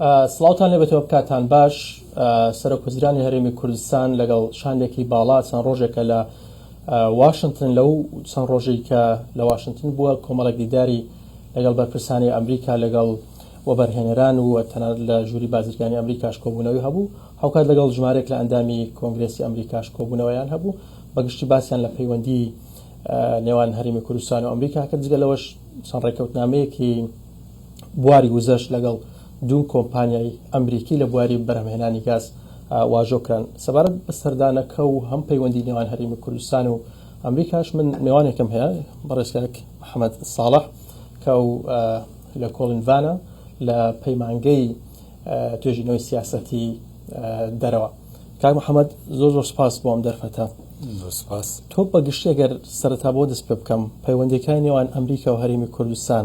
سڵاوتان لێبێتەوە بکاتان باش سەرۆک وەزیرانی هەرێمی کوردستان لەگەڵ شاندێکی باڵا چەند ڕۆژێکە لە واشنتن لەو چەند ڕۆژەی کە لە واشنتن بووە کۆمەڵێک دیداری لەگەڵ بەرپرسانی ئەمریکا لەگەڵ وەبەرهێنەران و تەنانەت لە ژووری بازرگانی ئەمریکاش کۆبوونەوەی هەبوو هاوکات لەگەڵ ژمارێک لە ئەندامی کۆنگرێسی ئەمریکاش کۆبوونەوەیان هەبوو بەگشتی باسیان لە پەیوەندی نێوان هەرێمی کوردستان و ئەمریکا کرد جگە لەوەش چەند ڕێککەوتنامەیەکی بواری وزەش لەگەڵ دوو کۆمپانیای ئەمریکی لە بواری بەرهەمهێنانی گاز واژۆ کران. سەبارەت بە سەردانەکە و هەم پەیوەندی نێوان هەرێمی کوردستان و ئەمریکاش من مێوانێکم هەیە بەڕێز کاک محەمەد ساڵح کە ئەو لە کۆڵینڤانە لە پەیمانگەی توێژینەوەی سیاسەتی دەرەوە. کاک محەمەد زۆر زۆر سپاس بۆ ئەم دەرفەتە. زۆر سپاس. تۆ بە گشتی ئەگەر سەرەتا بۆ دەست پێ بکەم پەیوەندیەکانی نێوان ئەمریکا و هەرێمی کوردستان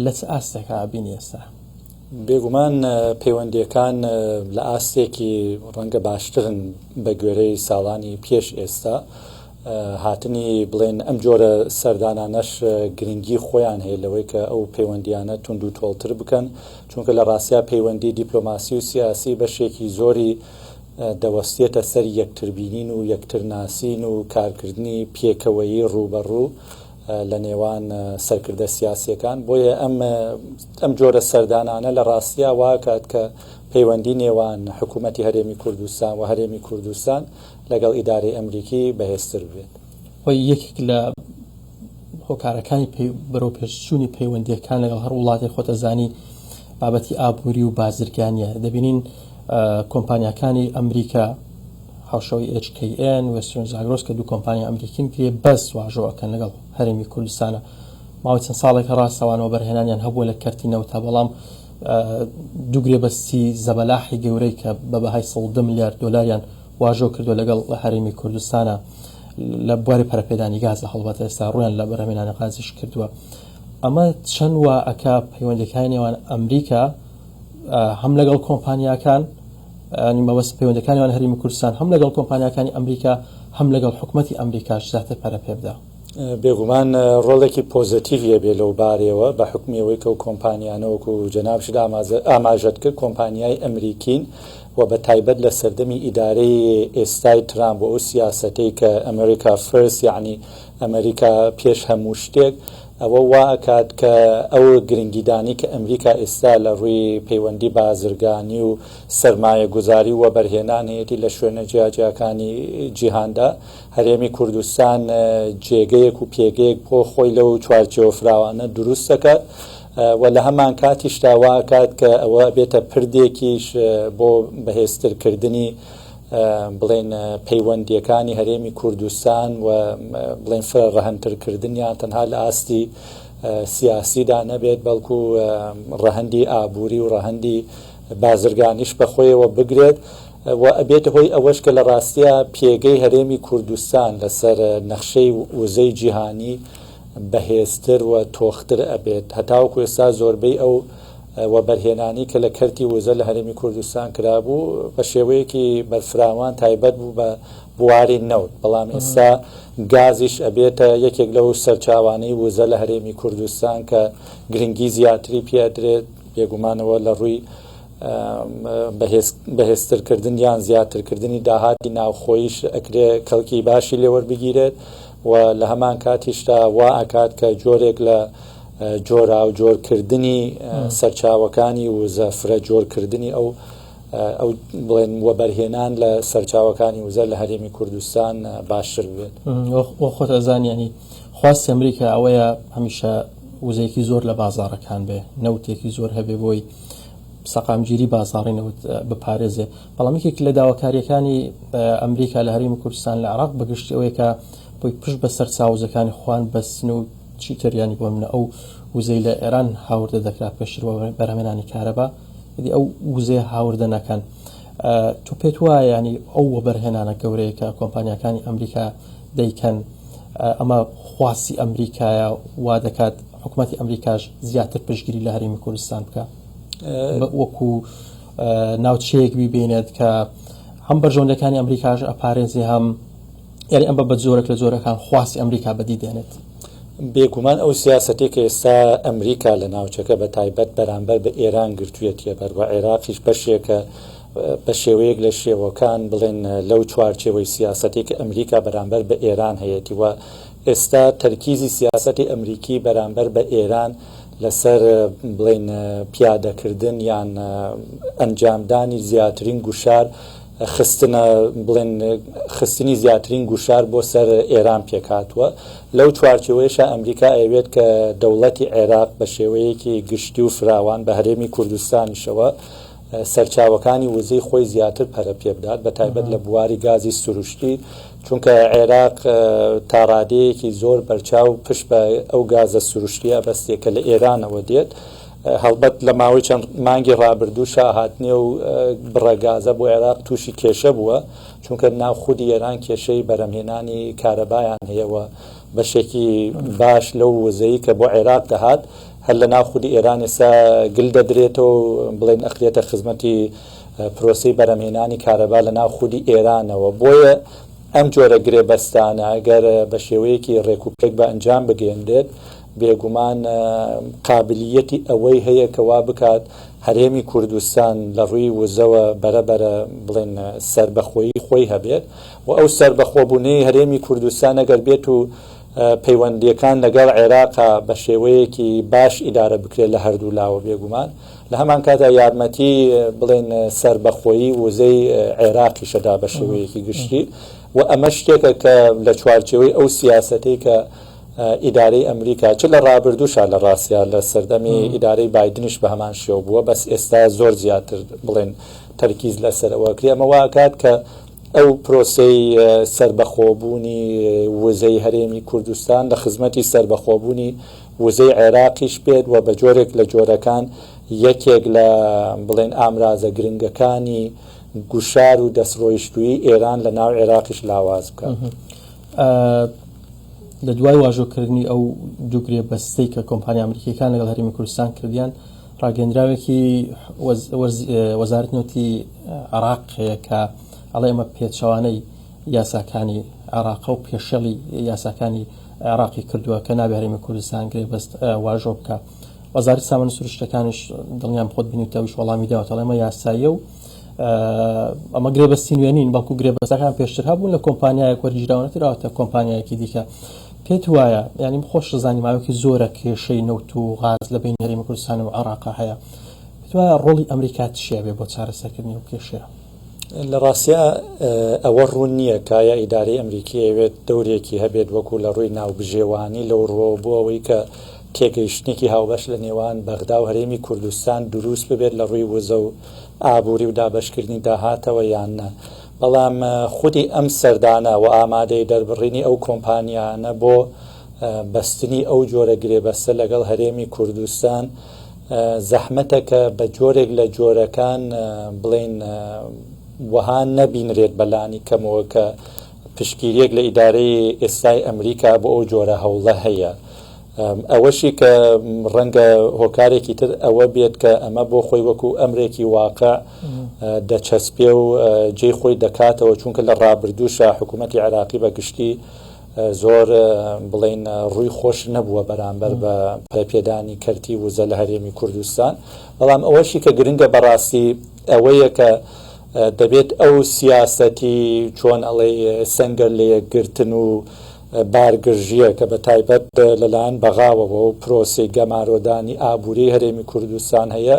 لە چ ئاستێکا ئەبینی ئێستا؟ بێگومان پەیوەندیەکان لە ئاستێکی ڕەنگە باشترن بە گوێرەی ساڵانی پێش ئێستا. هاتنی بڵێن ئەم جۆرە سەردانانەش گرنگی خۆیان هەیە لەوەی کە ئەو پەیوەندیانە توند و تۆڵتر بکەن، چونکە لە ڕاستیا پەیوەندی دیپلۆماسی و سیاسی بەشێکی زۆری دەوەستێتە سەر یەکتربینین و یەکترناسین و کارکردنی پێکەوەیی ڕووبەڕوو لە نێوان سەرکردە سیاسیەکان، بۆیە ئەم ئەم جۆرە سەردانانە لە ڕاستیا واکات کە پەیوەندی نێوان حکوومەتی هەرێمی کوردستان و هەرێمی کوردستان لەگەڵ ئیدارەی ئەمریکی بەهێزتر ببێت. خۆی یەکێک لە هۆکارەکانی بەرەوپێشچوونی پەیوەندییەکان لەگەڵ هەر وڵاتێک خۆتەزانی بابەتی ئابووری و بازرگانیە دەبینین کۆمپانیاکانی ئەمریکا هاوشەوەی HKN وێسترن زاگرۆس کە دوو کۆمپانیا ئەمریکین گرێ بەس واژۆ ئەکەن لەگەڵ هەرێمی کوردستانە ماوەی چەند ساڵێکە ڕاستەوانەوە بەرهێنانیان هەبووە لە کەرتی نەوتە بەڵام دوو گرێبەستی زەبەلاحی گەورەی کە بە بەهای 110 ملیار دۆلاریان واژۆ کردووە لەگەڵ هەرێمی کوردستانە لە بواری پەرەپێدانی گاز هەڵبەتە ئێستا ڕویان لە بەرهەمێنانی غازیش کردووە ئەمە چەند وا ئەکا پەیوەندەکانی نێوان ئەمریکا هەم لەگەڵ کۆمپانیاکان مەبەست پەیوەندەکانیان هەرێمی کوردستان هەم لەگەڵ کۆمپانیاکانی ئەمریکا هەم لەگەڵ حکوومەتی ئەمریکاش زیاتر پەرە پێ بدا. بێگومان ڕۆڵێکی پۆزەتیڤی ئەبێ لەو بارەیەوە بە حوکمی ئەوەی کە ئەو کۆمپانیانە وەکو جەنابشت ئاماژەت کرد کۆمپانیای ئەمریکین و بە تایبەت لە سەردەمی ئیدارەی ئێستای ترامپ و ئەو سیاسەتەی کە America First یەعنی ئەمریکا پێش هەموو شتێک ئەوە وا ئەکات کە ئەو گرنگیدانەی کە ئەمریکا ئێستا لە ڕووی پەیوەندی بازرگانی و سەرمایەگوزاری و وەبەرهێنان هەیەتی لە شوێنە جیاجیاکانی جیهاندا هەرێمی کوردستان جێگەیەک و پێگەیەک بۆ خۆی لەو چوارچێوە فراوانە دروست دەکات و لە هەمان کاتیشدا وا ئەکات کە ئەوە ئەبێتە پردێکیش بۆ بەهێزترکردنی بڵێن پەیوەندییەکانی هەرێمی کوردستان و بڵێن فرە ڕەهەندترکردنیان تەنها لە ئاستی سیاسیدا نەبێت بەڵکو ڕەهەندی ئابووری و ڕەهەندی بازرگانیش بەخۆیەوە بگرێت و ئەبێتە هۆی ئەوەش کە لە ڕاستیا پێگەی هەرێمی کوردستان لەسەر نەخشەی وزەی جیهانی بەهێزتر و تۆختر ئەبێت. هەتاوەکو ئێستا زۆربەی ئەو وەبەرهێنانەی کە لە کەرتی وزە لە هەرێمی کوردستان کرابوو بە شێوەیەکی بەرفراوان تایبەت بوو بە بواری نەوت، بەڵام ئێستا گازیش ئەبێتە یەکێک لەو سەرچاوانەی وزە لە هەرێمی کوردستان کە گرنگی زیاتری پێ ئەدرێت، بێگومانەوە لە ڕووی بەهێزترکردن یان زیاترکردنی داهاتی ناوخۆییش ئەکرێ کەڵکی باشی لێ وەربگیرێت و لە هەمان کاتیشدا وا ئەکات کە جۆرێک لە جۆراوجۆرکردنی سەرچاوەکانی وزە، فرە جۆرکردنی ئەو ئەو بڵێن وەبەرهێنان لە سەرچاوەکانی وزە لە هەرێمی کوردستان باشتر ببێت. وە خۆت ئەزانی یانی خواستی ئەمریکا ئەوەیە هەمیشە وزەیەکی زۆر لە بازاڕەکان بێ، نەوتێکی زۆر هەبێ بۆی سەقامگیری بازاڕی نەوت بپارێزێ، بەڵام یەکێک لە داواکارییەکانی ئەمریکا لە هەرێمی کوردستان لە عێراق بەگشتی ئەوەیە کە بۆی پشت بە سەرچاوە وزەکانی خۆیان بەستن و چیتر یانی بۆ منە ئەو وزەی لە ئێران هاوردە دەکرا پێشتر بۆ بەرهەمهێنانی کارەبا ئیدی ئەو وزەیە هاوردە نەکەن. تۆ پێت وایە ینی ئەو وەبەرهێنانە گەورەیە کە کۆمپانیاکانی ئەمریکا دەیکەن ئەمە خواستی ئەمریکایە وا دەکات حکوومەتی ئەمریکاش زیاتر پشتگیری لە هەرێمی کوردستان بکە وەکو ناوچەیەک بیبینێت کە هەم بەرژەوەندەکانی ئەمریکاش ئەپارێزی هەم یاری ئەم بە بە جۆرێک لە جۆرەکان خواستی ئەمریکا بەدی دێنێت. بێگومان ئەو سیاسەتەی کە ئێستا ئەمریکا لە ناوچەکە بە تایبەت بەرامبەر بە ئێران گرتوویەتیە بەر و عێراقیش بەشێکە بە شێوەیەک لە شێوەکان بڵێن لەو چوارچێوەی سیاسەتەی کە ئەمریکا بەرامبەر بە ئێران هەیەتی و ئێستا تەرکیزی سیاسەتی ئەمریکی بەرامبەر بە ئێران لەسەر بڵێن پیادەکردن یان ئەنجامدانی زیاترین گوشار خستنە بڵێن خستنی زیاترین گوشار بۆ سەر ئێران پێکهاتووە. لەو چوارچێوەیەشا ئەمریکا ئەیەوێت کە دەوڵەتی عێراق بە شێوەیەکی گشتی و فراوان بە هەرێمی کوردستانیشەوە سەرچاوەکانی وزەی خۆی زیاتر پەرە پێبدات بە تایبەت لە بواری گازی سروشتی چونکە عێراق تاڕادەیەکی زۆر بەرچاو پشت بە ئەو گازە سروشتیە ئەبەستێ کە لە ئێرانەوە دێت. هەڵبەت لە ماوەی چەند مانگی ڕابردووشا هاتنی ئەو بڕە گازە بۆ عێراق تووشی کێشە بووە، چونکە ناو خودی ئێران کێشەی بەرهەمهێنانی کارەبایان هەیە و بەشێکی باش لەو وزەی کە بۆ عێراق دەهات هەر لە ناو خودی ئێران ئێستا گل دەدرێتەوە و بڵێن ئەخرێتە خزمەتی پرۆسەی بەرهەمهێنانی کارەبا لە ناو خودی ئێرانەوە. بۆیە ئەم جۆرە گرێبەستانە گەر بە شێوەیەکی ڕێکوپێک بە ئەنجام بگەیەنرێت، بێگومان قابلیەتی ئەوەی هەیە کە وا بکات هەرێمی کوردستان لە ڕووی وزەوە بەرە بەرە بڵێن سەربەخۆیی خۆی هەبێت و ئەو سەربەخۆبوونەی هەرێمی کوردستان ئەگەر بێت و پەیوەندییەکان لەگەڵ عێراقا بە شێوەیەکی باش ئیدارە بکرێت لە هەردوو لاوە بێگومان لە هەمان کاتا یارمەتی بڵێن سەربەخۆیی وزەی عێراقیشەدا بە شێوەیەکی گشتی و ئەمە شتێکە کە لە چوارچێوەی ئەو سیاسەتەی کە ئیدارەی ئەمریکا چ لە ڕابردووشا لە ڕاستیا لە سەردەمی ئیدارەی بایدنیش بە هەمان شێوە بووە بەس ئێستا زۆر زیاتر بڵێن تەرکیز لەسەر ئەوە کرێ ئەمە وا ئەکات کە ئەو پرۆسەی سەربەخۆبوونی وزەی هەرێمی کوردستان لە خزمەتی سەربەخۆبوونی وزەی عێراقیش بێت و بە جۆرێک لە جۆرەکان یەکێک لە بڵێن ئامرازە گرنگەکانی گوشار و دەستڕۆیشتوویی ئێران لە ناو عێراقیش لاواز بکات. لە دوای واژۆکردنی ئەو دوو گرێبەستەی کە کۆمپانیا ئەمریکیەکان لەگەڵ هەرێمی کوردستان کردیان ڕاگەندراوێکی وەزارەت نەوتی عراق هەیە کە ئەڵێ ئەمە پێچەوانەی یاساکانی عراقە و پێشێڵی یاساکانی عراقی کردووە کە نابێ هەرێمی کوردستان گرێبەست واژۆ بکە وەزارەتی سامانە سروشتەکانیش دڵنیام خۆت بینیوتە ئەویش وەڵامی داوەتەوە ئەمە یاساییە و ئەمە گرێبەستی نوێ نین بەڵکو گرێبەستەکان پێشتر هەبوون لە کۆمپانیایەک وەرگیراونەتە راوەتە کۆمپانیایەکی دیکە پێت وایە یعنی خۆش زانی ماوەیەکی زۆرە کێشەی نەوت و غاز لە بین هەرێمی کوردستان و عێراقا هەیە پێت وایە ڕۆڵی ئەمریکا چییە بێ بۆ چارەسەرکردنی ئەو کێشەیە؟ لە ڕاستیا ئەوە ڕوون نییە کە ئایا ئیدارەی ئەمریکی ئەیەوێت دەورێکی هەبێت وەکو لە ڕووی ناوبژێوانی لەو ڕووەوە بۆ ئەوەی کە تێگەیشتنێکی هاوبەش لە نێوان بەغدا و هەرێمی کوردستان دروست ببێت لە ڕووی وزە و ئابووری و دابەشکردنی داهاتەوە یان نا بەڵام خودی ئەم سەردانە و ئامادەی دەربڕینی ئەو کۆمپانیانە بۆ بەستنی ئەو جۆرە گرێبەستە لەگەڵ هەرێمی کوردستان زەحمەتە کە بە جۆرێک لە جۆرەکان بڵێین وەها نەبینرێت بە لانی کەمەوە کە پشتگیرییەک لە ئیدارەی ئێستای ئەمریکا بۆ ئەو جۆرە هەوڵە هەیە. ئەوەشی کە ڕەنگە هۆکارێکی تر ئەوە بێت کە ئەمە بۆ خۆی وەکو ئەمرێکی واقع دەچەسپێ و جێی خۆی دەکاتەوە چونکە لە ڕابردووشا حکوومەتی عێراقی بە گشتی زۆر بڵێین ڕووی خۆش نەبووە بەرامبەر بە پەرەپێدانی کەرتی وزە لە هەرێمی کوردستان بەڵام ئەوەشی کە گرنگە بەڕاستی ئەوەیە کە دەبێت ئەو سیاسەتی چۆن ئەڵێی سەنگەر لە یەکگرتن و بارگرژییە کە بە تایبەت لەلایەن بەغاوەوە و پرۆسەی گەمارۆدانی ئابووری هەرێمی کوردستان هەیە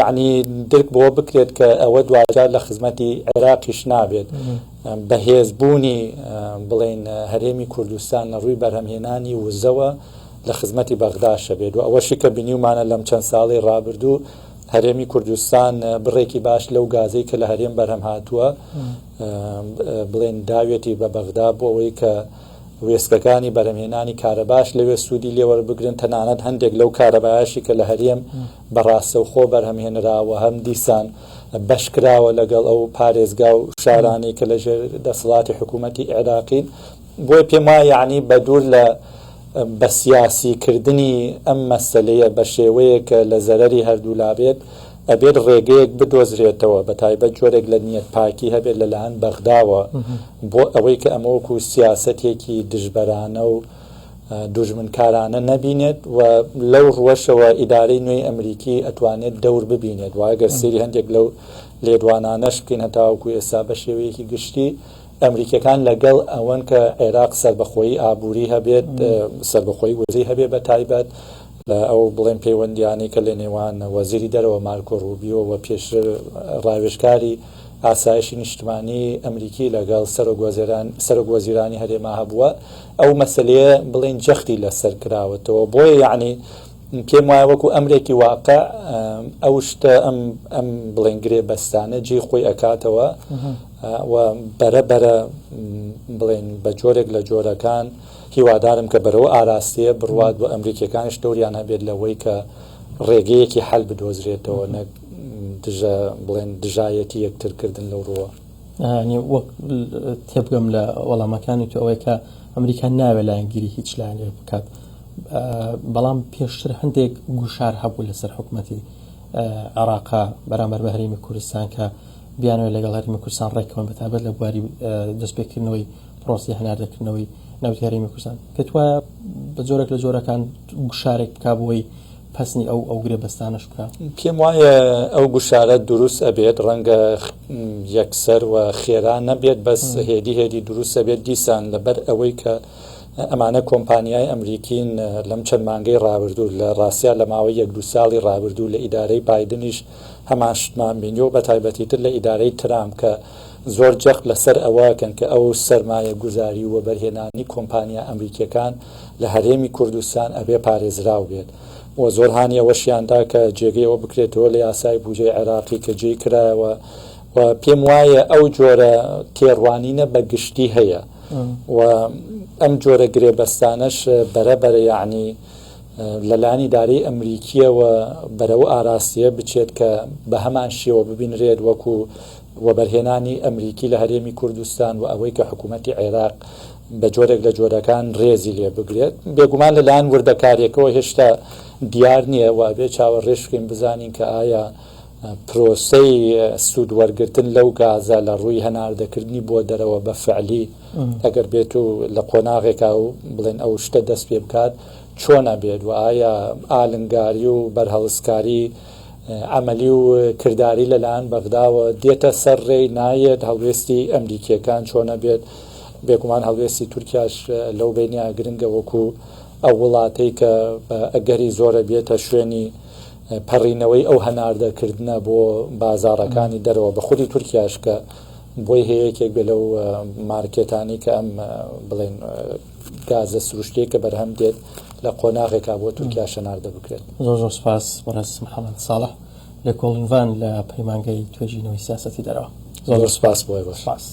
یعنی درک بۆ بکرێت کە ئەوە دواجار لە خزمەتی عێراقیش نابێت بەهێزبوونی بڵێین هەرێمی کوردستان لە ڕووی بەرهەمهێنانی وزەوە لە خزمەتی بەغداشە بێت و ئەوەشی کە بینیومانە لەم چەند ساڵەی ڕابردوو هەرێمی کوردستان بڕێکی باش لەو گازەی کە لە هەرێم بەرهەم هاتووە بڵێن داوێتی بە بەغدا بۆ ئەوەی کە وێستگەکانی بەرهەمهێنانی کارەباش لەوێ سوودی لێوەربگرن تەنانەت هەندێک لەو کارەبایەشی کە لە هەرێم بە ڕاستەوخۆ بەرهەمهێنراوە هەم دیسان بەش کراوە لەگەڵ ئەو پارێزگا و شارانەی کە لەژێر دەسەڵاتی حکوومەتی عێراقین بۆیە پێم وایە یەعنی بە دوور لە بە سیاسی کردنی ئەم مەسەلەیە بە شێوەیەک کە لە زەرەری هەردوولا بێت ئەبێت ڕێگەیەک بدۆزرێتەوە بە تایبەت جۆرێک لە نیەت پاکی هەبێت لەلایەن بەغداوە بۆ ئەوەی کە ئەمە وەکوو سیاسەتێکی دژبەرانە و. دوژمنکارانە نەبینێت و لەو ڕووەشەوە ئیدارەی نوێی ئەمریکی ئەتوانێت دەور ببینێت و ئەگەر سەیری هەندێک لەو لێدوانانەش بکەین هەتاوەکو ئێستا بە شێوەیەکی گشتی ئەمریکیەکان لەگەڵ ئەوەن کە عێراق سەربەخۆیی ئابووری هەبێت، سەربەخۆیی وزەی هەبێت بە تایبەت لە ئەو بڵێن پەیوەندیانەی کە لە نێوان وەزیری دەرەوە مارکۆ ڕوبیۆ و پێشتر ڕاوێژکاری ئاسایشی نیشتمانی ئەمریکی لەگەڵ سەرۆک وەزیران سەرۆک وەزیرانی هەرێما هەبووە ئەو مەسەلەیە بڵێن جەختی لەسەر کراوەتەوە بۆیە یەعنی پێم وایە وەکو ئەمرێکی واقع ئەو شتە ئەم ئەم بڵێن گرێ بەستانە جێی خۆی ئەکاتەوە و بەرە بەرە بڵێن بە جۆرێک لە جۆرەکان هیوادارم کە بەرەوە ئاراستەیە بڕوات و ئەمریکیەکانیش دەوریان هەبێت لەوەی کە ڕێگەیەکی حەل بدۆزرێتەوە نەک دژە بڵێن دژایەتی یەکترکردن لەو ڕووە. یانی وەک تێبگەم لە وەڵامەکانی تۆ ئەوەیە کە ئەمریکا ناوێت لایەنگیری هیچ لایەنێک بکات بەڵام پێشتر هەندێک گوشار هەبوو لەسەر حکوومەتی عێراقا بەرامبەر بە هەرێمی کوردستان کە بیانەوە لەگەڵ هەرێمی کوردستان ڕێککەون بەتابەت لە بواری دەستپێکردنەوەی پرۆسی هەناردەکردنەوەی نەوتی هەرێمی کوردستان پێت وایە بە جۆرێک لە جۆرەکان گوشارێک بک بۆی پەسنی ئەو ئەو گرێبەستانەش بکا؟ پێم وایە ئەو گوشارە دروست ئەبێت، ڕەنگە یەکسەر و خێرا نەبێت، بەس هێدی هێدی دروست ئەبێت، دیسان لەبەر ئەوەی کە ئەمانە کۆمپانیای ئەمریکین لەم چەند مانگەی ڕابردوو، لە ڕاستیا لە ماوەی یەک دوو ساڵی ڕابردوو لە ئیدارەی بایدنیش هەمان شتمان بینیوە، بە تایبەتیتر لە ئیدارەی ترامپ کە زۆر جەخت لەسەر ئەوە ئەکەن کە ئەو سەرمایەگوزاری و وەبەرهێنانی کۆمپانیا ئەمریکیەکان لە هەرێمی کوردستان ئەبێ پارێزراو بێت و زۆر هانی ئەوەشیان دا کە جێگەی ئەوە بکرێتەوە لە یاسای بوجەی عێراقی کە جێی کرایەوە و پێم وایە ئەو جۆرە تێڕوانینە بە گشتی هەیە و ئەم جۆرە گرێبەستانەش بەرە بەرە یەعنی لەلایەن ئیدارەی ئەمریکییەوە بەرەو ئاراستەیە بچێت کە بە هەمان شێوە ببینرێت وەکو وەبەرهێنانی ئەمریکی لە هەرێمی کوردستان و ئەوەی کە حکوومەتی عێراق بە جۆرێک لە جۆرەکان ڕێزی لێ بگرێت. بێگومان لە لایەن وردەکارییەکەوە هێشتا دیار نییە و ئەبێ چاوەڕێش بکەین بزانین کە ئایا پرۆسەی سوود وەرگرتن لەو گازە لە ڕووی هەناردەکردنی بۆ دەرەوە بە فعلی ئەگەر بێت و لە قۆناغێکا و بڵێن ئەو شتە دەست پێ بکات چۆن ئەبێت و ئایا ئالنگاری و بەرهەڵستکاری عەمەلی و کرداری لەلایەن بەغداوە دێتە سەر ڕێی نایەت، هەڵوێستی ئەمریکییەکان چۆن ئەبێت، بێگومان هەڵوێستی تورکیاش لەو بەینە گرنگە وەکو ئەو وڵاتەی کە بە ئەگەری زۆرە بێتە شوێنی پەڕینەوەی ئەو هەناردەکردنە بۆ بازاڕەکانی دەرەوە بە خودی تورکیاش کە بۆی هەیە یەکێک بێ لەو مارکێتانی کە ئەم بڵێن گازە سروشتیەی کە بەرهەم دێت لە قۆناغێکا بۆ تورکیاش هەناردە بکرێت. زۆر زۆر سوپاس بەڕێز محەمەد ساڵح لێکۆڵینڤان لە پەیمانگەی توێژینەوەی سیاسەتی دەرەوە. زۆر زۆر سوپاس بۆ ئێوەش. سوپاس.